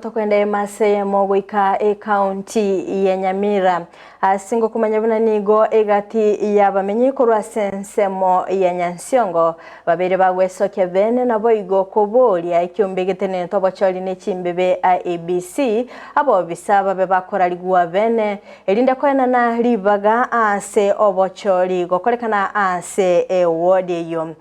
Tokoenda emasa eyemo goika ekaunti ya Nyamira ase ngokomanya buna nigo egati y'abamenyi korwa ase ensemo ya Nyansiongo babeire bagwesokia bene naboigo koboria ekiombe getenenete obochori ne chimbebe IEBC abobisa babe bakorarigwa bene erinde koenana ribaga ase obochori gokorekana ase eward eyio.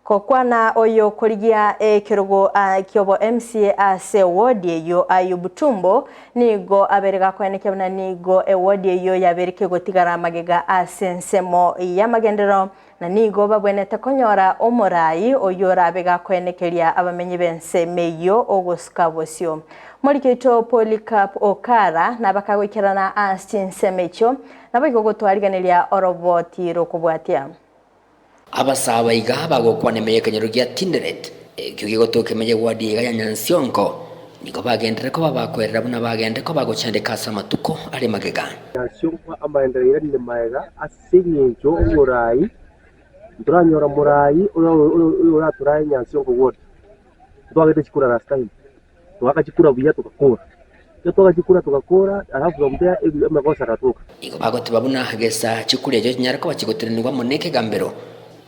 Gokwana oyokorigia ekerogo kiobo MCA ase ewodi eyio Ayub Tumbo nigo abere gakoenekia buna nigo ewodi eyio yabeire kegotigara magega ase ensemo y'amagenderero na nigo babwenerete konyora omorai oyio orabe gakoenekeria abamenyi b'ensemo eyio ogosuka bosio. Moriki oito Polycarp Okara nabakagoikerana ase chinsemo echio naboigo gotwariganeria oroboti rokobwatia. Abasaaba iga bagokwana ime y'ekenyoro gia Tinderet, ekio gegotoka ime y'ewadi iga ya Nyansiongo, nigo bagenderere koba bakwerera buna bagende koba gochandeka ase amatuko are magega. Nyansiongo amaenderero airanire magega ase eng'encho oboraai, ntoranyora moraai oyo oratorae Nyansiongo ward, ntwagete chikura last time. Twagaka chikura buya togakora. Ekero twagaka chikura togakora, alafu from there amagoso agatoka. Nigo bagoteba buna gesa chikura echio chinyare koba chigotenenigwa amo nekegambero.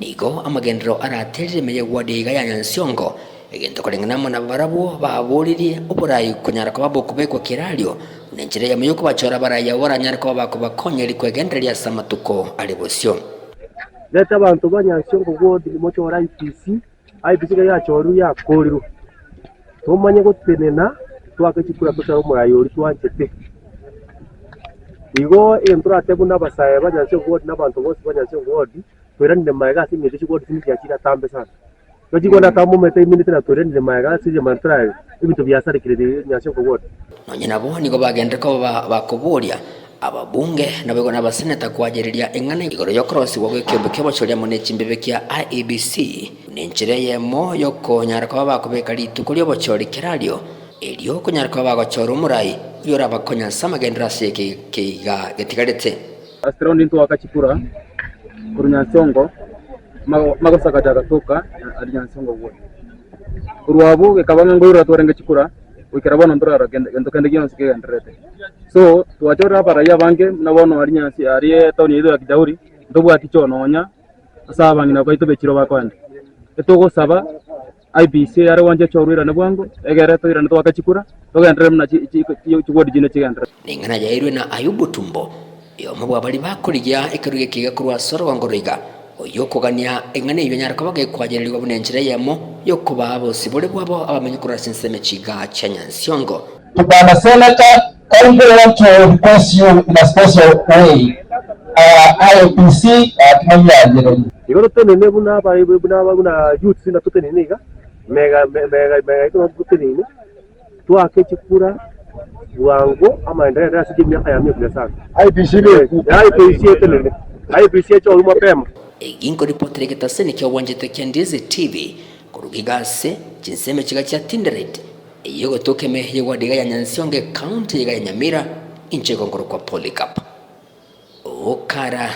Nigo amagenderero araterire ime y'eward iga ya Nyansiongo, egento koreng'ana amo nabo barabwo baboririe oborai konyara koba bokobekwa kerario, buna enchera eyemo y'okobachora abarai abwo baranyare koba bakobakonya rikwegendereria ase amatuko are bosio. Reta abanto ba Nyansiongo ward mochore IEBC, IEBC ekero yachorirwe yakorirwe, tomanye gotenena twake chikura tochore omorai oria twanchete. Igo egento toratebe buna abasae ba Nyansiongo ward na abanto bonsi ba Nyansiongo ward, toiranire magega ase eng'encho chiward chinde chiachire atambe sana. Ekero chikogenda atambe omanyete emineti na toiranire magega ase riamana torabe ebinto biasarekire Nyansiongo ward. Nonya nabo nigo bagenderere koba bakoboria Ababunge naboigo n'abaseneta koayereria eng'ana igoro y'okorosigwa gw'ekeombe ki'obochori amo ne chimbebe kia IEBC buna enchera eyemo y'okonyara koba bakobeka rituko ri'obochori kerario, erio konyara koba bagochora omorai oyio orabakonye ase amagenderero ase eke keiga getigarete. Last round ntwaka chikura korwa Nyansongo, magoso agacha agatoka aria Nyansongo ward. Korwa abwo gekaba ng'a nkoirora twarenge chikura goikera bono ntorarora kende gento kende gionsi kegendererete. So twachorire abarai abange buna bono aria Nyansi aria etown yaito ya Kijauri ntobwati choo nonya ase abang'ina baito bechiro bakoenda. Etogosaba IEBC eyare gwancha echorwe irane bwango egere toirane toake chikura togenderere buna chi chi chiward chinde chigendererete. Neng'ana yairwe na Ayubu Tumbo, oyomo bw'abaria bakorigia ekerogo ekiya korwa ase orogongo roiga, oyio okogania eng'ana eyio anyare koba gekwachererigwa buna enchera eyemo y'okobaa abosibore bwabo abamenyi korwa ase ensemo echiga chia Nyansiongo. To Bwana Senator, kindly want to request you in a special way, IEBC timoyianyererie. Igo totenene buna aba buna buna youths na totenene iga, mega mega mega yaito nabo totenene, Twake chikura bwango amaenderero ase chimiaka ya mia sana. IEBC IEBC etenene. IEBC echorwe mapema. Egi nkoripotera egetaseni ki'obwanchete kia Ndizi TV korwa iga ase chinsemo chiga chia Tinderet, eyio egotoka ime y'eward iga ya Nyansiongo ecounty iga ya Nyamira, inche igo nkorokwa Polycarp Okara.